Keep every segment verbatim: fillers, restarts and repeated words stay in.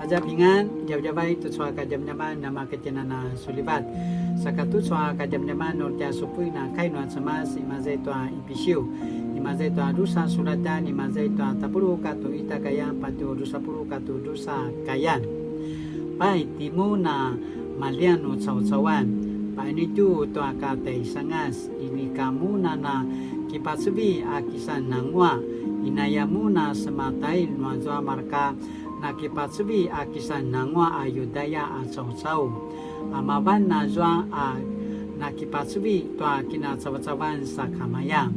大家平安, djavadjavay tucu a kadjamadjaman namaketjenana sulivat. Saka tucu a kadjamadjaman uri tja supuin a kai nua Cemas imaza i tua Ipisiu, imaza i tua drusa suratan, imaza i tua tapuluq katua ita kayan, patje drusa puluq katua drusa kayan. Pai, timun a maljian nu caucauan, painitju tua ka taisangas, inika mun a na kipacevi a kisan nanguaq, inaya mun a sematail nua zua marka na kipacevi a kisan nanguaq a Yudaya a caucau, a mavan azua a na kipacevi tua kinacavacavan sakamaya.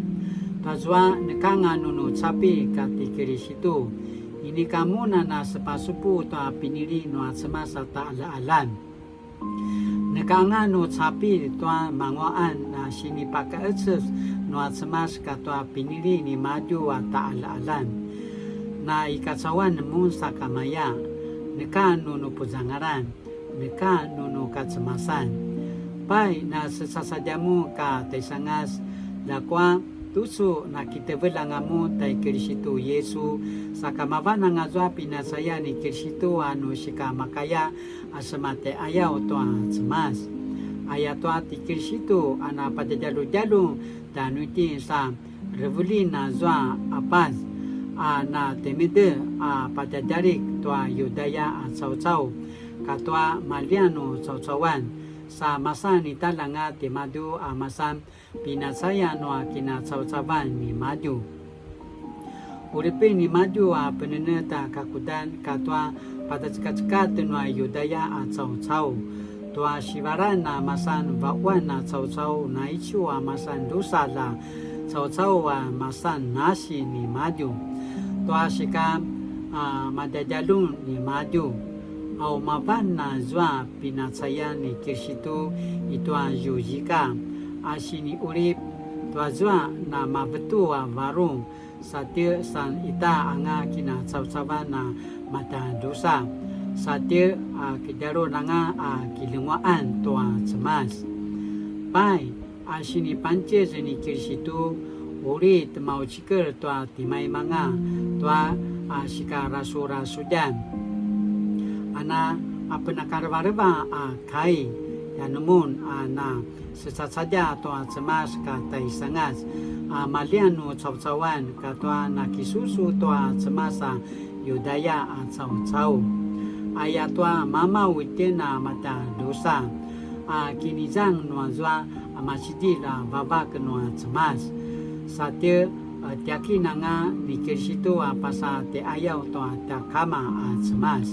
Tua zua nekanga nu nu capilj kati Kilisitu, inika mun a na sepasupu tua pinili nua Cemas a taqaljaqaljan. Nekanga nu capilj tua manguaqan na sinipakaecez nua Cemas katua pinili nimadju a taqaljaqaljan. Na i kacauan mun sakamaya, neka nu nu puzangalan, neka nu nu kacemasan. Pai, na secasadja mun ka taisangas, ljakua tucu na kitevelj anga mun tai Kilisitu Yisu, saka mavan anga zua pinacayan ni Kilisitu a nu sikamakaya a sema tjaiqayaw tua Cemas. Ayatua ti Kilisitu a na padjadjaludjalun tjanuitjen sa revelin azua qapaz, a na temede a padjadjalik tua Yudaya a caucau, katua maljian nu caucauan, sa masan italj anga timadju a masan pinacayan nua kinacavacavan nimadju. Uri pin nimadju a penenetj a kakudan katua patacekacekatj nua Yudaya a caucau, tua sivalan a masan vaquan a caucau naicu a masan drusa a caucau a masan nasi nimadju, tua sika a madjadjalun nimadju. Au mavan azua pinacayan ni Kilisitu i tua zuzika a siniqulip, tua zua na mavetu a varung, satje san ita anga kinacavacavan a matadrusa, satje a kidjalun anga a kilenguaqan tua Cemas. Pai, a sinipangtjez ni Kilisitu, uri temaucikel tua timaimanga tua a sikarasurasudjan. A na a penakarevareva a kai, tjanumun a na secacadja tua Cemas ka taisangas, a maljian nu caucauan katua nakisusu tua Cemas a Yudaya a caucau. Ayatua mamaw itjen a matadrusa, a kinizang nua zua a macidilj a vavak nua Cemas. Satje, a, tiakin anga ni Kilisitu a pasa tjaiqayaw tua tja Kama a Cemas.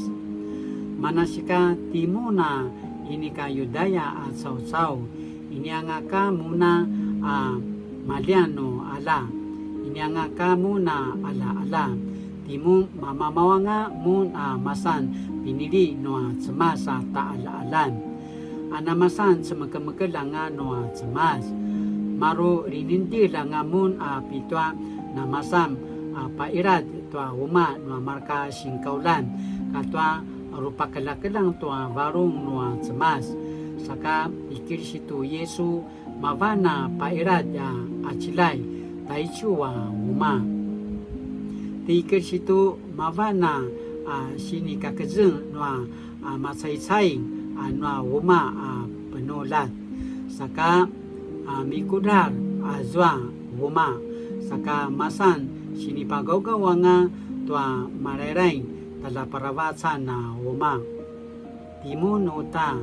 Manasika timun a inika Yudaya a caucau, inianga ka mun a maljian nu qalja, inianga ka mun a qaljaqalja, timun mamamaw anga mun a masan pinili nua Cemas a taqaljaqaljan. A namasan cemekemekelj anga nua Cemas. Maru linindilj anga mun a pitua namasan a pailadj tua umaq nua marka sinkaulan, katua rupakeljakeljang tua varung nua Cemas. Saka i Kilisitu Yisu mavan a pailadj a qaciljay taicu a umaq. Ti Kilisitu mavan a, a sinikakezeng nua a macaicaing a nua umaq a penuljat, saka a mikudral azua umaq, saka masan sinipagaugaw anga tua malailai tjaljaparavacan a umaq. Timun uta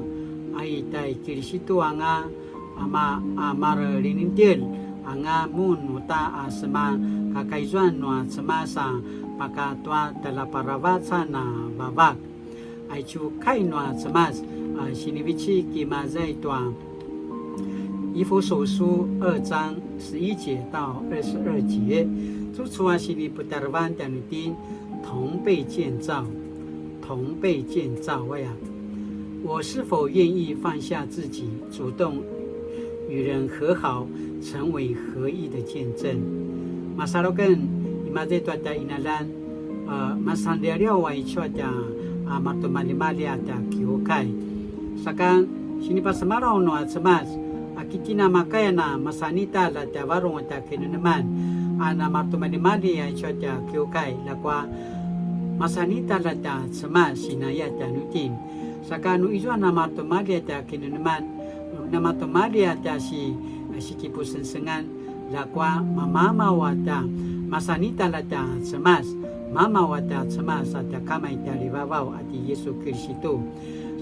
a i tai Kilisitu anga a ma-, a marelinindjel anga mun uta a sema kakaizuan nua Cemas a pakatua tjaljaparavacan a vavak. Aicu kai nua Cemas a sinivecik i maza i tua 以弗所書二章十一节到二十二节, tucu a siniputarevan tjanuitjen, 同被建造, 同被建造 aya. 我是否愿意放下自己，主动与人和好，成为合一的见证？Masalu aken, i maza i tua tja qinaljan, a, masanlialiaw aicu a tja, a, maretimaljimalji a tja kiukai. Saka sinipasemalaw nua Cemas, a ki tjen a makaya na masan ita a tja varung a tja kinemeneman, a na maretimaljimalji aicu a tja kiukai, ljakua Masanita la tja Cemas sinaya tjanuitjen. Saka nu izua namatumalji a tja kinemeneman, namatumalji a tja si, sikipusengsengan, ljakua mamamaw a tja, masanita la tja Cemas, mamaw a tja Cemas a tja Kama i tjalivavaw a ti Yisu Kiristu.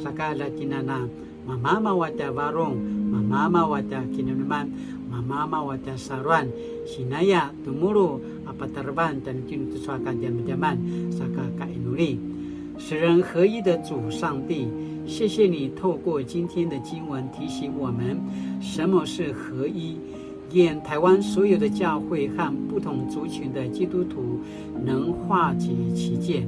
Saka la tjinana mamamaw a tja varung, mamamaw a tja kinemeneman, mamamaw a tja saruan, sinaya temulu a patarevan tjanuitjen tucu a kadjamadjaman, saka kainuli. 使人合一的主上帝，谢谢你透过今天的经文提醒我们，什么是合一， 愿台湾所有的教会和不同族群的基督徒能化解歧见，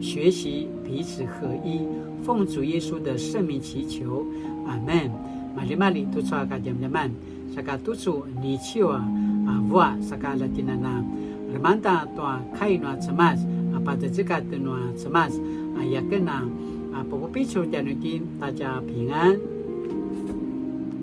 学习彼此合一，奉主耶稣的圣名祈求，阿门。Maljimalji tucu a kadjamadjaman, saka tucu niciu a, a, vua, saka la tjinana, lemangeda tua kai nua Cemas, a, pazazekatj nua Cemas, a, yaken a, a, papupicul tjanuitjen, 大家平安。